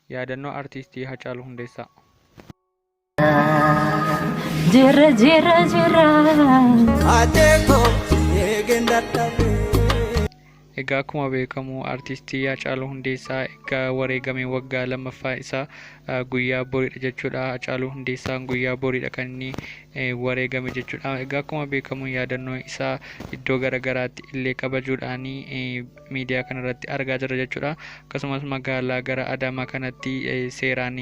Yaadannoo Artiistii Hacaaluu Hundeessaa. Jirra jirra jirra. Ateeko eegeen dadhabee. Egaa akkuma beekamu Artiistii Hacaaluu Hundeessaa egaa wareegamee waggaa lammaffaa isaa guyyaa boriidha jechuudha. Hacaaluu Hundeessaan guyyaa boriidha kan inni wareegame jechuudha. Egaa akkuma beekamu yaadannoo isaa iddoo garagaraatti illee kabajuudhaan miidiyaa kanarratti argaa jirra jechuudha. Akkasumas magaalaa gara Adaamaa kanatti seeraan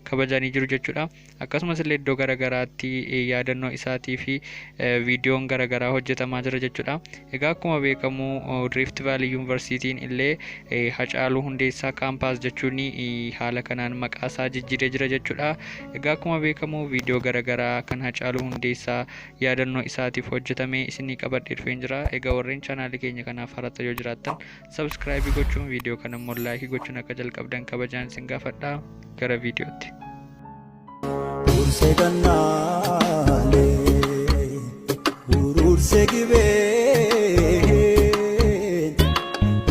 kabajanii jiru jechuudha. Akkasumas illee iddoo garagaraatti yaadannoo isaatii fi viidiyoon garagaraa hojjetamaa jira jechuudha. Egaa akkuma beekamu Rift Valley Yuunivarsiitiin illee Hacaaluu Hundeessaa Kaampaas jechuun haala kanaan maqaa isaa jijjiiree jira jechuudha. Egaa akkuma beekamu viidiyoo garagaraa kan Hacaaluu Hundeessaa yaadannoo isaatiif hojjetame isinii qabadhee dhufeen jira. Egaa warreen chaanaalii keenya kanaaf haaraa yoo jiraattan sabskraayibii gochuun viidiyoo kana immoo laayikii gochuun akka jalqabdan kabajaan isin gaafadha. Gara viidiyootti. Urursee gannaalee urursee gibee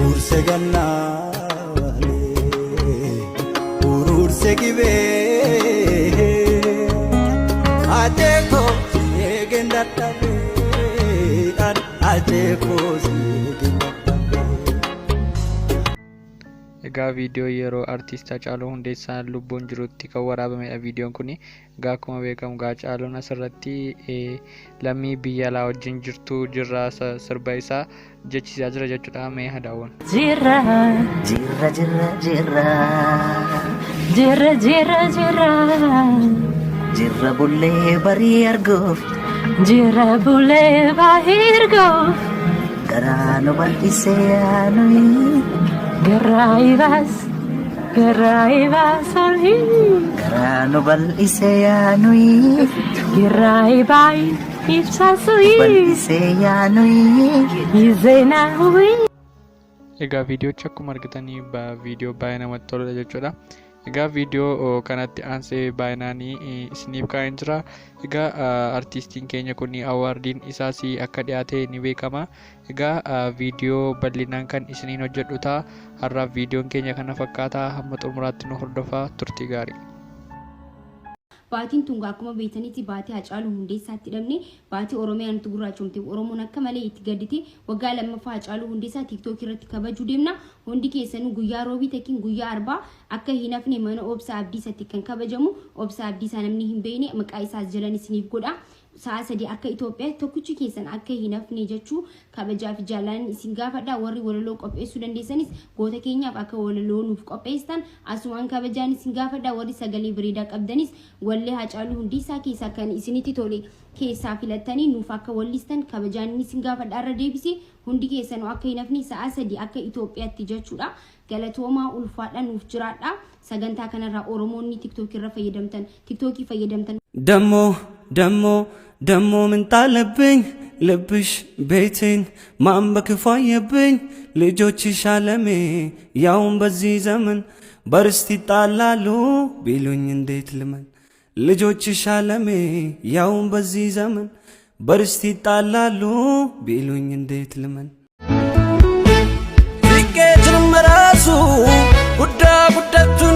urursee gannaalee urursee gibee ateeko eegeen dadhabee ateeko eegeen dadhabee. Egaa viidiyoo yeroo Artiist Hacaaluu Hundeessaan lubbuun jirutti kan waraabamedha viidiyoon kun. Egaa akkuma beekamu Hacaaluun asirratti lammii biyya alaa wajjin jirtu jirra sirba isaa jechisaa jira jechuudha. Mee haa daawwannu. Jirra Jirra jirra jirra jirra jirra jirra. jirra bullee barii arguuf Jirra bulee baay'ee garaa nu bal'isee yaanuyi Garaa ibaas garaa ibaas olii. garaa nu bal'isee yaanuyi Garaa ibaay ibsaasuyi. bal'isee yaanuyi Izeenaawii. Egaa viidiyoochi akkuma argitanii viidiyoo baay'ee namatti toludha jechuudha. Egaa viidiyoo kanatti aansee baay'inaan isiniif kaa'een jira. Egaa artiistiin keenya kun awwaardiin isaas akka dhiyaate ni beekama. Egaa viidiyoo bal'inaan kan isiniin hojjedhu ta'a. Har'aaf viidiyoon keenya kana fakkaata. Hamma xumuraatti nu hordofaa turtii gaarii. Baatiin tun akkuma beektanitti baatii Hacaaluu Hundeessaatti hidhamne baatii Oromiyaan itti gurraachomte Oromoon akka malee itti gaddite waggaa lammaffaa Hacaaluu Hundeessaa TikTokii irratti kabajuu deemna. Hundi keessanuu guyyaa roobii takkiin guyyaa arbaa akka hin hafne mana Obsa Abdiisatti kan kabajamu Obsa Abdiisaa namni hin beekne maqaa isaas jalan isiniif godha. Sa'a 3 akka Itoophiyaatti tokkichi keessan akka hin hafne jechuu kabajaa fi jaalalan isin gaafadha. Warri walaloo qopheessuu dandeessanis goota keenyaaf akka walaloo nuuf qopheessitan asumaan kabajaan isin gaafadha. Warri sagalee bareedaa qabdanis wallee Hacaaluu Hundeessaa keessaa kan isinitti tole keessaa filattanii nuuf akka wallistan kabajaan isin gaafadha. Irra deebisee hundi keessanuu akka hin hafne sa'a 3 akka Itoophiyaatti jechuudha. Galatoomaa ulfaadha nuuf jiraadha. Sagantaa kanarraa Oromoonni TikTokii irra fayyadamtan TikTokii fayyadamtan. ደሞ ደሞ ደሞ ምን ጣለብኝ ልብሽ ቤቴን ማን በክፉ አየብኝ ልጆችሽ አለሜ ያውን በዚህ ዘመን በርስት ይጣላሉ ቢሉኝ እንዴት ልመን ልጆችሽ አለሜ ያውን በዚህ ዘመን በርስት ይጣላሉ ቢሉኝ እንዴት ልመን Xiqqee jirma raasu guddaa guddattuun